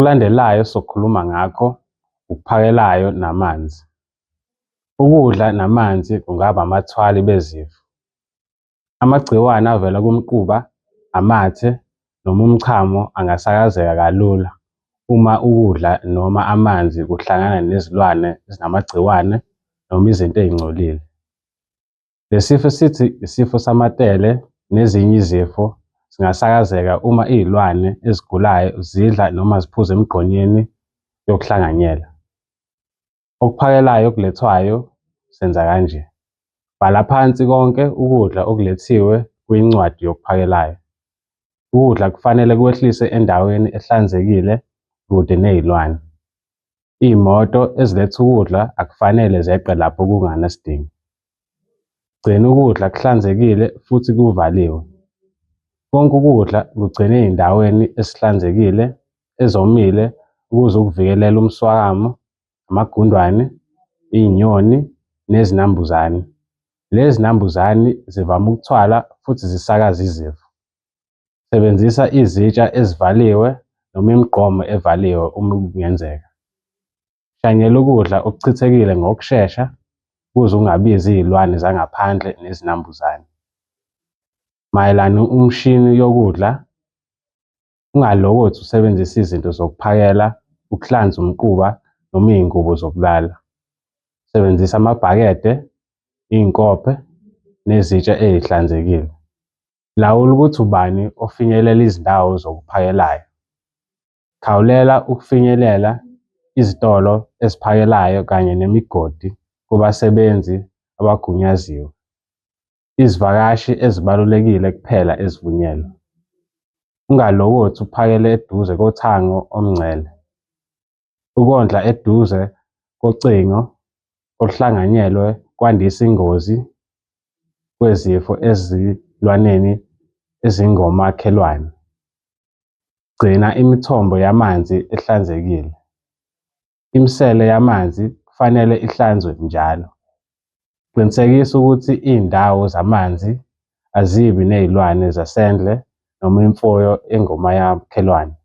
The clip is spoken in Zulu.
Okulandelayo esizokhuluma ngakho ukuphakelayo namanzi. Ukudla namanzi kungaba abathwali bezifo. Amagciwane avela kumquba, amathe noma umchamo angasakazeka kalula uma ukudla noma amanzi kuhlangana nezilwane ezinamagciwane noma izinto ezingcolile. Le sifo sithi isifo samatele nezinye izifo zingasakazeka uma izilwane ezigulayo zidla noma ziphuza emigqonyeni yokuhlanganyela. Okuphakelayo okulethwayo senza kanje. Bhala phansi konke ukudla okulethiwe kwincwadi yokuphakelayo. Ukudla kufanele kwehliswe endaweni ehlanzekile kude nezilwane. Izimoto eziletha ukudla akufanele zeqe lapho kungenasidingo. Gcina ukudla kuhlanzekile futhi kuvaliwe. Konke ukudla kugcine ezindaweni ezihlanzekile, ezomile ukuze ukuvikelela umswakamo, amagundane, izinyoni nezinambuzane. Lezi zinambuzane zivame ukuthwala futhi zisakaze izifo. Sebenzisa izitsha ezivaliwe noma imigqomo evaliwe uma kungenzeka. Shanyela ukudla okuchithekile ngokushesha ukuze ungabizi izilwane zangaphandle nezinambuzane. Mayelana umshini yokudla, ungalokothi usebenzise izinto zokuphakela ukuhlanza umquba noma iy'ngubo zokulala. Sebenzisa amabhakede, iy'nkophe nezitsha ey'hlanzekile. Lawula ukuthi ubani ofinyelela izindawo zokuphakelayo. Khawulela ukufinyelela izitolo eziphakelayo kanye nemigodi kubasebenzi abagunyaziwe. Izivakashi ezibalulekile kuphela ezivunyelwe. Ungalokothi uphakele eduze kothango omngcele. Ukondla eduze kocingo oluhlanganyelwe kwandisa ingozi kwezifo ezilwaneni ezingomakhelwane. Gcina imithombo yamanzi ehlanzekile. Imisele yamanzi kufanele ihlanzwe njalo. Qinisekisa ukuthi izindawo zamanzi azibi nezilwane zasendle noma imfuyo engomakhelwane.